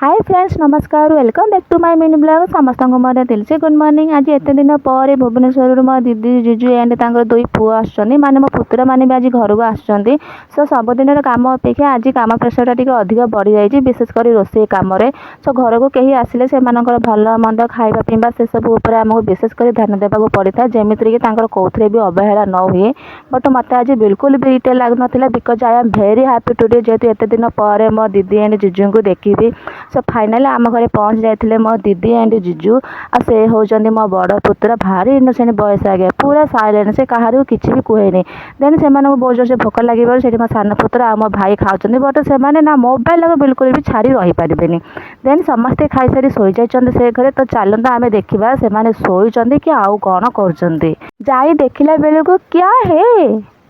High friends, ନମସ୍କାର। Welcome back to my mini vlog. ସମସ୍ତଙ୍କୁ ମୋର ଦିଲ ସେ ଗୁଡ୍ ମର୍ଣ୍ଣିଂ। ଆଜି ଏତେ ଦିନ ପରେ ଭୁବନେଶ୍ୱରରୁ ମୋ ଦିଦି, ଜିଜୁ ଆଣ୍ଡ ତାଙ୍କର ଦୁଇ ପୁଅ ଆସୁଛନ୍ତି, ମାନେ ମୋ ପୁତୁରାମାନେ ବି ଆଜି ଘରକୁ ଆସୁଛନ୍ତି। ସୋ ସବୁଦିନର କାମ ଅପେକ୍ଷା ଆଜି କାମ ପ୍ରେସରଟା ଟିକେ ଅଧିକ ବଢ଼ିଯାଇଛି, ବିଶେଷ କରି ରୋଷେଇ କାମରେ। ସୋ ଘରକୁ କେହି ଆସିଲେ ସେମାନଙ୍କର ଭଲ ମନ୍ଦ, ଖାଇବା ପିଇବା, ସେସବୁ ଉପରେ ଆମକୁ ବିଶେଷ କରି ଧ୍ୟାନ ଦେବାକୁ ପଡ଼ିଥାଏ, ଯେମିତିରେ କି ତାଙ୍କର କେଉଁଥିରେ ବି ଅବହେଳା ନ ହୁଏ। ବଟ୍ ମୋତେ ଆଜି ବିଲକୁଲ ବି ଇରିଟେଟ୍ ଲାଗୁନଥିଲା, because I am very happy today, ଯେହେତୁ ଏତେ ଦିନ ପରେ ମୋ ଦିଦି ଆଣ୍ଡ ଜିଜୁଙ୍କୁ ଦେଖିବି। ସୋ ଫାଇନାଲି ଆମ ଘରେ ପହଞ୍ଚି ଯାଇଥିଲେ ମୋ ଦିଦି ଆଣ୍ଡ ଜିଜୁ। ଆଉ ସେ ହେଉଛନ୍ତି ମୋ ବଡ଼ ପୁତୁରା। ଭାରି ଇନୋସେଣ୍ଟ ବଏସ୍ ଆଜ୍ଞା, ପୁରା ସାଇଲେଣ୍ଟ। ସେ କାହାରିକୁ କିଛି ବି କୁହେନି। ଦେନ୍ ସେମାନଙ୍କୁ ବହୁତ ଜୋରସେ ଭୋକ ଲାଗିବାରୁ ସେଠି ମୋ ସାନ ପୁତୁରା ଆଉ ମୋ ଭାଇ ଖାଉଛନ୍ତି। ବଟ୍ ସେମାନେ ନା ମୋବାଇଲକୁ ବିଲକୁଲ ବି ଛାଡ଼ି ରହିପାରିବେନି। ଦେନ୍ ସମସ୍ତେ ଖାଇସାରି ଶୋଇଯାଇଛନ୍ତି ସେ ଘରେ। ତ ଚାଲନ୍ତୁ ଆମେ ଦେଖିବା ସେମାନେ ଶୋଇଛନ୍ତି କି ଆଉ କ'ଣ କରୁଛନ୍ତି। ଯାଇ ଦେଖିଲା ବେଳକୁ କ୍ୟା ହେ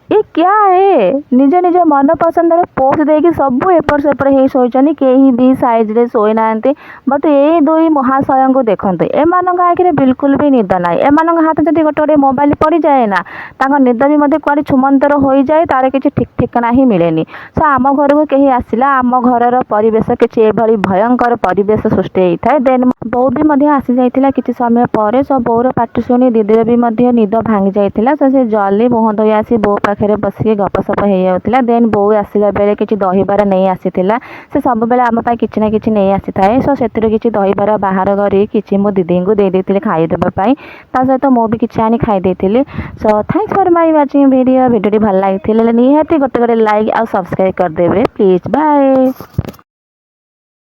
ଏ କ୍ୟା ହେ, ନିଜ ନିଜ ମନ ପସନ୍ଦର ପୋଜ୍ ଦେଇକି ସବୁ ଏପଟ ସେପଟ ହେଇ ଶୋଇଛନ୍ତି। କେହି ବି ସାଇଜ୍ରେ ଶୋଇନାହାନ୍ତି। ବଟ୍ ଏଇ ଦୁଇ ମହାଶୟଙ୍କୁ ଦେଖନ୍ତୁ, ଏମାନଙ୍କ ଆଖିରେ ବିଲକୁଲ ବି ନିଦ ନାହିଁ। ଏମାନଙ୍କ ହାତ ଯଦି ଗୋଟେ ଗୋଟେ ମୋବାଇଲ ପଡ଼ିଯାଏ ନା, ତାଙ୍କ ନିଦ ବି ମଧ୍ୟ କୁଆଡ଼େ ଛୁମନ୍ତର ହୋଇଯାଏ, ତାର କିଛି ଠିକ୍ ଠିକଣା ହିଁ ମିଳେନି। ସୋ ଆମ ଘରକୁ କେହି ଆସିଲା, ଆମ ଘରର ପରିବେଶ କିଛି ଏଭଳି ଭୟଙ୍କର ପରିବେଶ ସୃଷ୍ଟି ହେଇଥାଏ। ଦେନ୍ ବୋଉ ବି ମଧ୍ୟ ଆସିଯାଇଥିଲା କିଛି ସମୟ ପରେ। ସୋ ବୋଉର ପାଟି ଶୁଣି ଦିଦିର ବି ମଧ୍ୟ ନିଦ ଭାଙ୍ଗି ଯାଇଥିଲା। ସୋ ସେ ଜଲ୍ଦି ମୁହଁ ଧୋଇ ଆସି ବୋଉ ପାଖରେ ବସିକି ଗପସପ ହେଇଯାଉଥିଲା। ଦେନ୍ ବୋଉ ଆସିଲା ବେଳେ କିଛି ଦହିବରା ନେଇ ଆସିଥିଲା। ସେ ସବୁବେଳେ ଆମ ପାଇଁ କିଛି ନା କିଛି ନେଇ ଆସିଥାଏ। ସୋ ସେଥିରୁ କିଛି ଦହିବରା ବାହାର କରି କିଛି ମୋ ଦିଦିଙ୍କୁ ଦେଇ ଦେଇଥିଲି ଖାଇଦେବା ପାଇଁ। ତା ସହିତ ମୁଁ ବି କିଛି ଆଣି ଖାଇ ଦେଇଥିଲି। So thanks for my watching video. ଭିଡ଼ିଓଟି ଭଲ ଲାଗିଥିଲେ ନିହାତି ଗୋଟେ ଗୋଟେ ଲାଇକ୍ ଆଉ ସବସ୍କ୍ରାଇବ୍ କରିଦେବେ ପ୍ଲିଜ୍। ବାଏ।